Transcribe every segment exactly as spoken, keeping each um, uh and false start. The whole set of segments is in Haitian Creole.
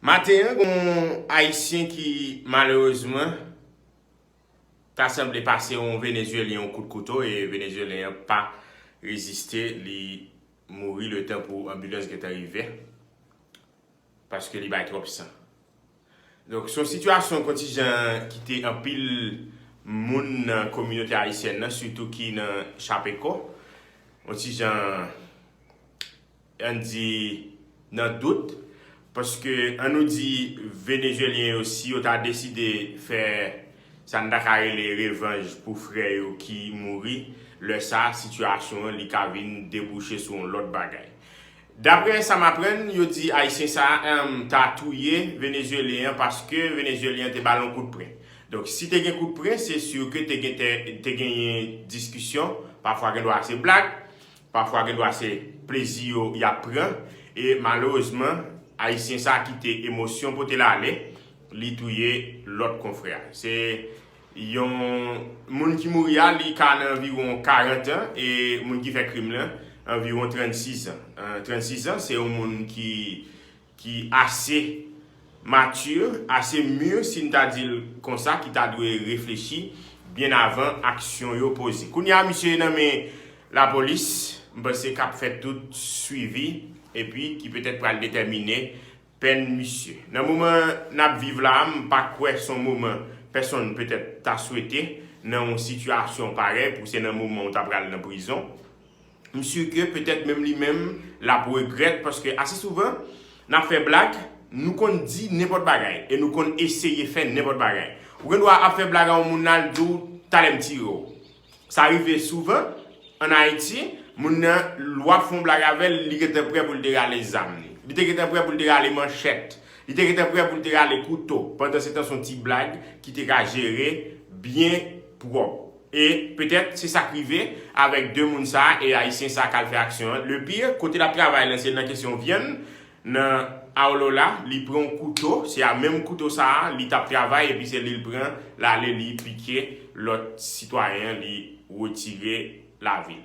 Maten an, gen yon Ayisyen ki malerezman ta sanble pase yon Venezuelyen yon kout kouto e Venezuelyen an pa reziste, li mouri letan pou anbilans gentan rive paske li bay twòp san. Donk, se yon sitiyasyon kontijan ki te anpil moun nan kominote ayisyèn nan, sitou ki nan Chapecó, yon ti jan ann di, nan dout, paske ann nou di Venezuelyen yo, si yo ta deside fè sa n ta ka rele revanj pou frè yo ki mouri, lè sa a, sitiyasyon an, li ka vin debouche sou yon lòt bagay. Daprè sa m aprann, yo di Ayisyen sa a ta touye Venezuelyen an paske Venezuelyen an te ba l yon kout pwen. Donk, si te gen kout pwen, se si ke te gen, te genyen diskisyon, pafwa gen dwa se blag, pafwa gen dwa se plezi yo y ap pran, e malerezman, Ayisyen sa a kite emosyon pote l ale, li touye lòt konfrè a. Se yon moun ki mouri a, li ka nan anviwon karant an, e moun ki fè krim lan, anviwon trannsis an. Trannsis an, se yon moun ki, ki ase matir, ase mir, si n ta di l konsa, ki ta dwe reflechi byen avan aksyon yo poze. Kounye a, misye nan men lapolis, m panse k ap fè tout swivi, epi ki petèt pral detèmine pèn misye. Nan moman n ap viv la a, m pa kwè se yon moman pèsonn petèt ta swete nan yon sitiyasyon parèy pou se nan moman w ta pral nan prizon. M si ke petèt menm li menm l ap regrèt paske ase souvan n ap fè blag, nou konn di nenpòt bagay e nou konn eseye fè nenpòt bagay. Ou gen dwa ap fè blag a yon moun la, l di w, "Talè m tire w." Sa rive souvan ann Ayiti, moun nan, lè w ap fè yon blag avè l, li gentan prè pou l te rale zam li. Li te gentan prè pou l te rale manchèt. Li te gentan prè pou l te rale kouto. Pandan se tan, se yon ti blag ki te ka jere byen pwòp. E petèt se sa k rive avèk de moun sa a e Ayisyen sa a k al fè aksyon an. Le pire, kote l ap travay lan, se nan kesyon vyann, nan Aurora, li pran yon kouto, se a menm kouto sa a, li t ap travay, epi se li l pran, l ale, li pike lòt sitwayen an, li retire lavi l.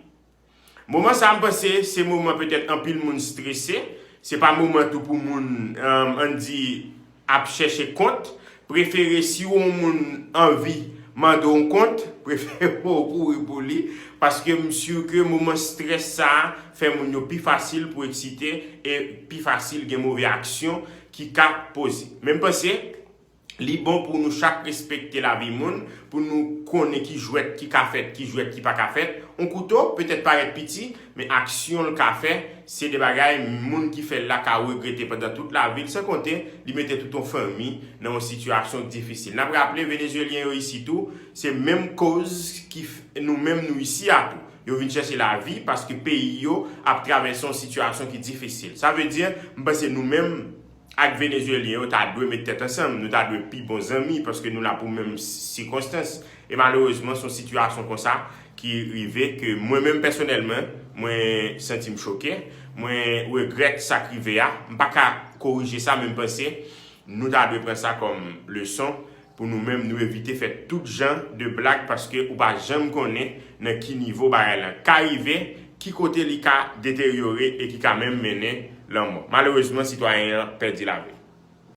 Moman sa a, m panse, se moman petèt anpil moun strese, se pa moman tou pou moun, ann di, ap chèche kont. Prefere si w yon moun anvi mande w yon kont, prefere w kouri pou li, paske m si ke moman strès sa a fè moun yo pi fasil pou eksite e pi fasil gen move aksyon ki ka poze. Men m panse, li bon pou nou chak respekte lavi moun, pou nou konnen ki jwèt ki ka fèt, ki jwèt ki pa ka fèt. Yon kouto petèt parèt piti, men aksyon l ka fè, se de bagay moun ki fè l la ka regrete pandan tout lavi l, san konte li mete tout yon fanmi nan yon sitiyasyon difisil. N ap raple, Venezuelyen yo isi tou, se menm koz ki f-, nou menm nou isi a tou. Yo vin chèche lavi paske peyi yo ap travèse yon sitiyasyon ki difisil. Sa vle di, m panse nou menm, ak Venezuelyen yo ta dwe met tèt ansanm, nou ta dwe pi bon zanmi, paske nou la pou menm sikonstans. E malerezman, se yon sitiyasyon konsa ki rive ke mwen menm pèsonèlman, mwen santi m choke, mwen regrèt sa k rive a. M pa ka korije sa, men m panse nou ta dwe pran sa kòm leson pou nou menm, nou evite fè tout jan de blag, paske ou pa janm konnen nan ki nivo bagay lan ka rive, ki kote li ka deteryore e ki ka menm mennen lanmò. Malerezman, sitwayen an pèdi lavi l.